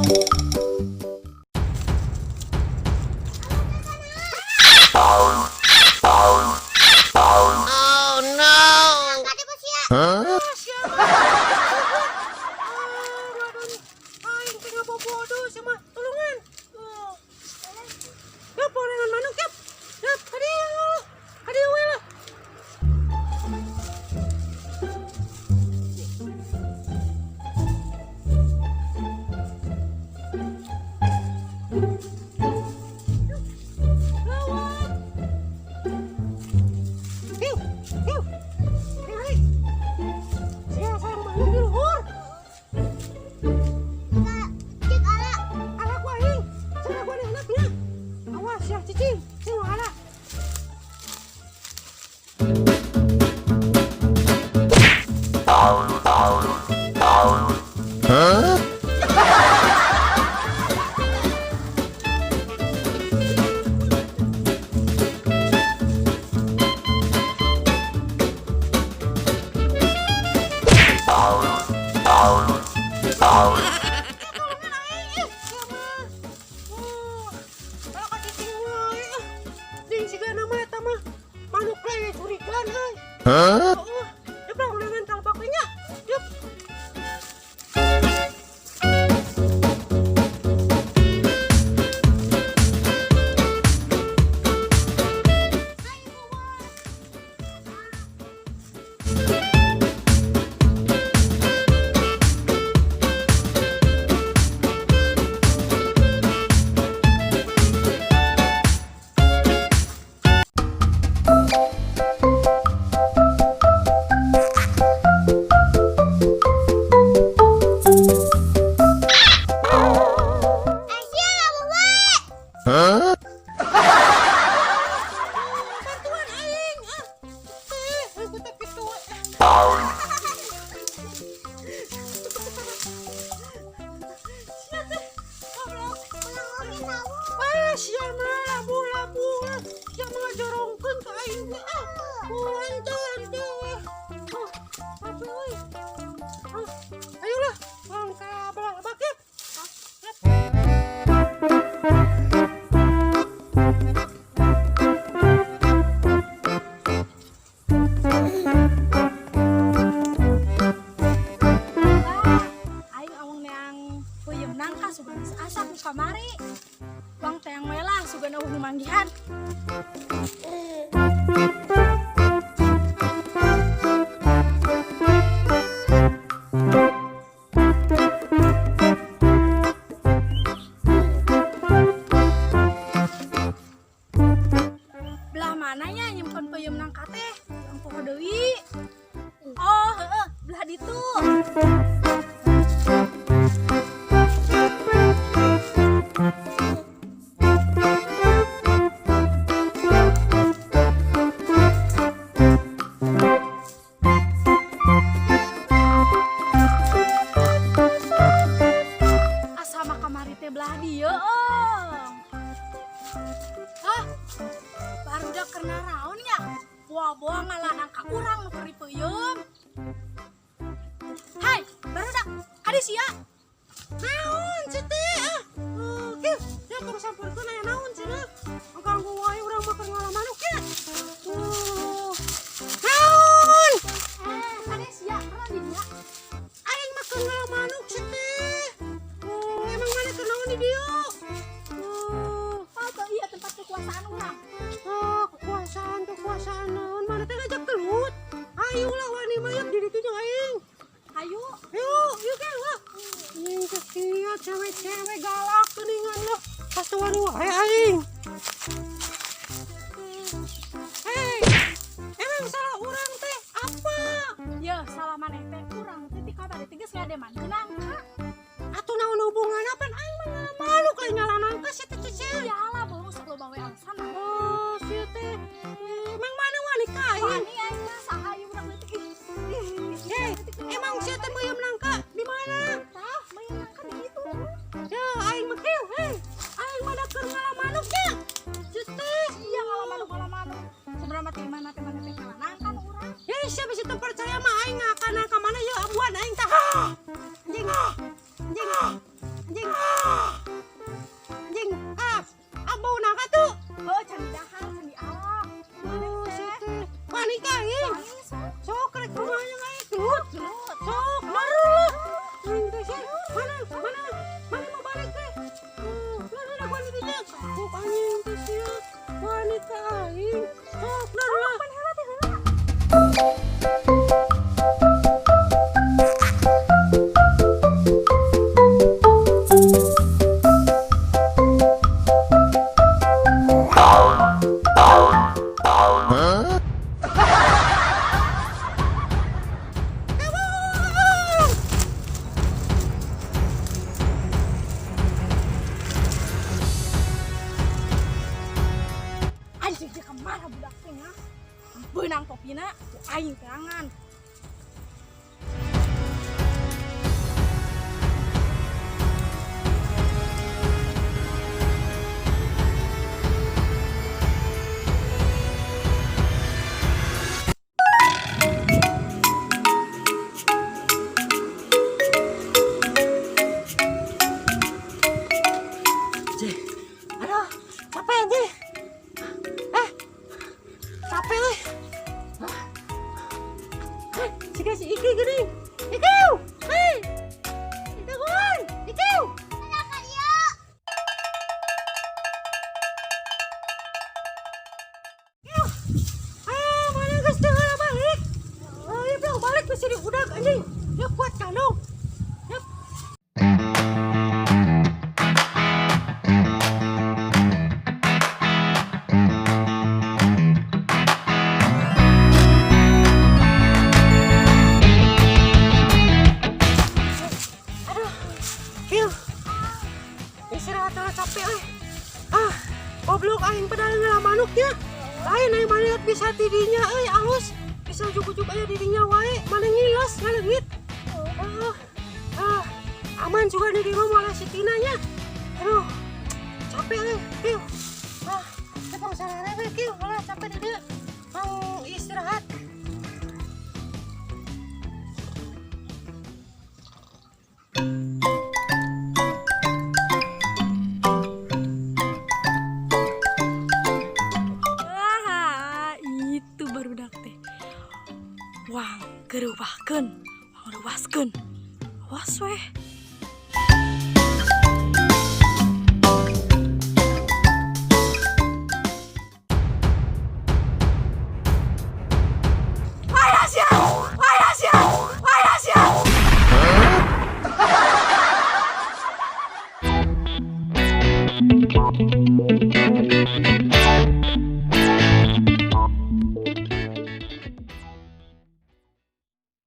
Kade bos ya. Ah, sia. Aing teh ngabobodo sia mah. Tulungan. Oh. Yap, gorengan manuk yap. Yap, hadieu. Hadieu we lah. Lewat. Hiu, hiu. Hei. Sia sayang manuk di luhur. Cik ala. Ala ku aing. Sana gua nih anaknya. Awas ya cicing, sing ala. Tulungan aing ih, sia mah. Oh, kalau ka cicing wae ah. Ding siga nama eta mah. Manuk lain curigaan euy. Heeh. Yuk lah undangan kalbak we nya. Yuk. Eh sia labuh wae. Bantuan aing ah. Eh, aku tak kitu. Sia teh. Goblok. Ulang oge sawu. Ah, sia mah labuh-labuh. Sia mah ngajorongkeun ka aing teh ah. Oh, ente ente. Oh, apa euy? Ah, ayolah, urang ka belah lebak ya. Ah, yap. Bah, aing awang neang peuyeum nangka sugan geus asak nu kamari. Wang teang we lah sugan eueuh nu manggihan. Belah mana nya nyimpen peuyeum nangka teh? Urang poho deui. Oh, heeh, belah ditu. Asa mah kamari teh belah dieu. Ong. Hah? Barudak keur naraon nya? Boa-boa ngala nangka urang nu keur dipeuyeum. Hai, barudak, kade sia? Naon sih teh ah? Oh, kieu, ya tong sampeurkeun aya naon cenah? Ganggu wae urang mah keur ngala manuk ya. Oh. Naon? Eh, kade sia, keur di dieu. Aing mah keur ngala manuk sih teh. Oh, emang mana keur naon di dieu? Oh, Oh, tuh iya tempat kekuasaan urang. oh, kekuasaan kekuasaan naon mana teh ngajak gelut. Ayo lah wani mah yuk di ditu jeung aing. Hayu. Yuk, yuk ke wah. Anjing kekia cewek-cewek galak geuningan lah. Pasti wani wae aing. Hei, emang salah urang teh apa? Ya, salah maneh teh urang teh ti kamari teh geus ngademankeun nangka. Atuh naon hubunganna pan aing mah ngala manuk lain ngala nangka sia teh cecil. Ya lah, bohong sok loba we alasan. Oh, sia teh. Eh, emang mana wani ka aing? Wani aing mah saha ieu budak leutik ih. Hei, emang sia teh meuyeum nangka di mana? Tah, meuyeum nangka di ditu. Ya, aing mah kieu, hei. Aing mah da keur ngala manuk nya. Sia teh. Iya ngala manuk ngala manuk. Sebenarnya mah ti mana teh maneh teh ngala nangka nu urang. Ya siapa sih teu percaya mah aing ngakan ka mana ya abuan aing tah. Anjing. Anjing. Anjing. Heuh, can didahar, can dialak. Oh, sia teh. Wani ka aing. Wani sok. Sok rek kumaha yang aing gelut. Gelut. Sok baru. Aing teh sia. Mana mana mana mau balik teh? Oh, lah lah wani dinya. Sok anjing teh sia. Wani ka aing. Sok lah lah. Pan heula teh heula. Anjing, dia kemana budak teh nya? Beunang topina ku aing teangan. Cih. Aduh, capek anjing. Eh, capek euy. Eh, siga si Iki geuning. Iki! Hei! Dagoan! Iki! Mana ka dieu? Ah, mana geus teu heula balik? Oh, ieu bilang balik bisi diudag anjing. Ya kuat kandung. Yap. Aduh, Kill. Istirahat lah capek euy. Ah, goblok aing padahal ngala manuknya. Lain aing mana bisa tidinya euy alus. Bisa ujug-ujug aya didinya wae, mana ngiles ngaleungit. Ah, ah, aman juga nih di rumah malah si Tina nya. Aduh, capek euy, Kill. Ah, kita masalah we Kill, malah capek di dieu. Mau istirahat. Wah, itu barudak teh. Wah, gereuwahkeun, wah reuwaskeun. Awas weh.